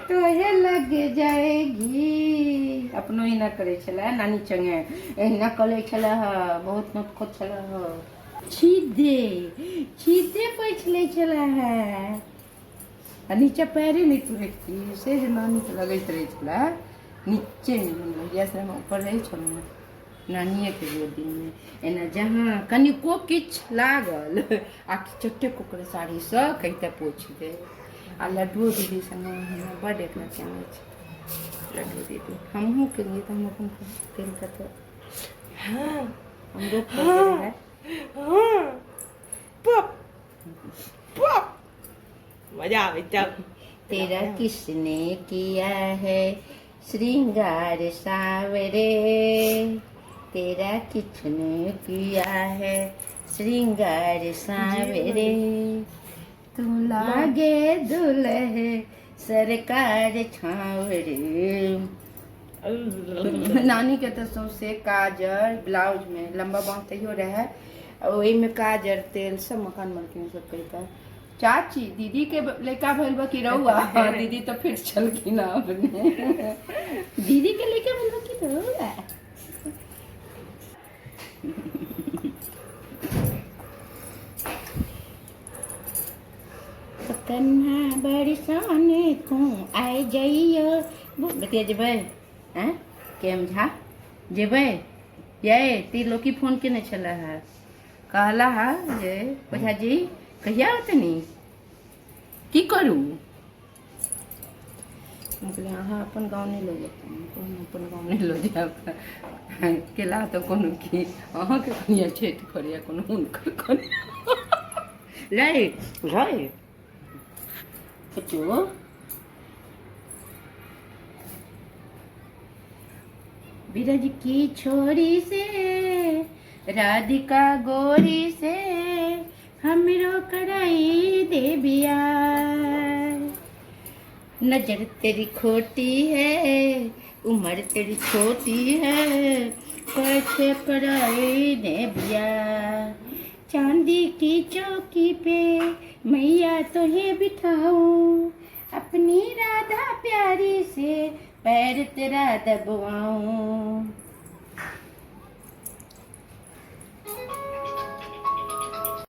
तोहे लग जाएगी। अपनो एना करै छलै नानी संगे, एहिना करै छलै ह, बहुत नटखट छलै ह। छिदे छिदे पोछि लै छलै है आ नीचा पैरे नहि तुरैत से जे नानीके लगैत रहै छलै। नीचेमे जहियासँ हम ऊपर रहै छलहुँ नानिएके गोदीमे, एना जहाँ कनिको किछु लागल आ कि चट्टे ओकरे साड़ीसँ कहिते पोछि दे। आ लड्डुओ दीदी सङ्गे हमरा बड्ड एकरा केने छै लड्डू दीदी। हमहूँ केलियै तऽ हम अपन केलकै तऽ हमरो रहै। पप पप मजा आबै छै। तेरा किसने किया है श्रृंगार सावरे, तेरा किसने किया है श्रृंगार सावरे, तू लागे दुल्हे सरकार छावरे। नानी के तऽ सौंसे काजर ब्लाउज में लम्बा बाँह तैयो रहै, ओहिमे काजर तेल सब मकान मालकिन सब कहिता, चाची दीदी के लड़का भेल बा कि रउआ? दीदी तऽ फिट छलखिन अपने। दीदी के लड़का भेल बा कि रउआ? तो कन्हा बरसाने तू आइ जइयो। बतिया जेबै? आँय केम झा जेबै? यै त्रिलोकी फोन केने छलै हे, कहला हा जे ओझा जी कहिया औतनी, की करू? हम कहलियै अहाँ अपन गाँव नहि लऽ जायब, हम अपन गाँव नहि लऽ जायब। केला तऽ कोनो की अहाँके कनिया छठि करैया, कोनो हुनकर कनिया लै लै बच्चो। बिरज की छोरी से राधिका गोरी से हमरो कराई दे बियाह। नजर तेरी खोटी है, उम्र तेरी छोटी है, कैसे कराई दे बियाह। चांदी की चौकी पे मैया तुहे बिठाऊं, अपनी राधा प्यारी से पैर तेरा दबवाऊं।